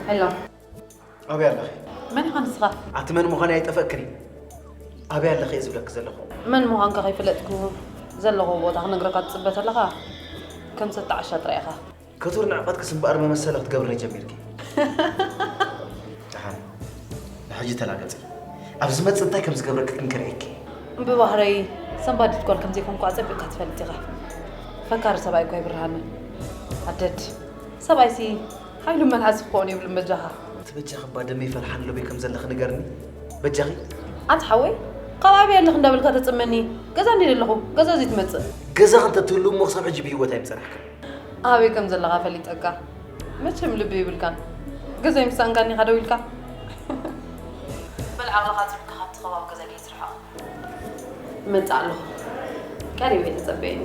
ሄሎ፣ ኣበይ ኣለኺ? መን ኢኻ ንስኻ? ኣቲ መን ምዃን ኣይጠፈእክኒ። ኣበይ ኣለኺ እየ ዝብለኪ ዘለኹ። መን ምዃንካ ከይፈለጥኩ ዘለዎ ቦታ ክነግረካ ትጽበ ተለኻ ከም ሰጣ ዓሻ ጥራይ ኢኻ። ክቱር ንዕቐትክስ እምበኣር መመሰለ ክትገብርኒ ጀሚርኪ። ደሓን፣ ንሕጂ ተላገጺ። ኣብ ዝመጽእ እንታይ ከም ዝገብረኪ ግን ክርእየኪ። ብባህረይ ሰንባዲት ጓል ከም ዘይኮንኩ ኣጸቢቕካ ትፈልጥ ኢኻ። ፈካሪ ሰብኣይ እኳ ይብርሃኒ። ኣደድ፣ ሰብኣይሲ ሓይሉ መልሓስ ክኸውን የብሉን በጃኻ። እቲ በጃኺ እባ ደመይ ፈልሓኒ ኣሎ በይ ከም ዘለኺ ንገርኒ። በጃኺ። ኣቲ ሓወይ፣ ካብ ኣበይ ኣለኽ እንዳበልካ ተጽመኒ? ገዛ እንዲ ዘለኹ፣ ገዛ እዚ ትመጽእ። ገዛ እንተ ትህሉ እሞ ክሳብ ሕጂ ብህይወት ኣይምጸናሕክን። ኣበይ ከም ዘለኻ ፈሊጠካ። መቸም ልቢ ይብልካን። ገዛ ይምሳንካኒ ኢኻ ደው ኢልካ። በል ዓቕልኻ ኣጽቢብካ ካብቲ ከባቢ ገዛ ከይትርሕቕ። እመጽእ ኣለኹ። ቀሪበ ተጸበየኒ።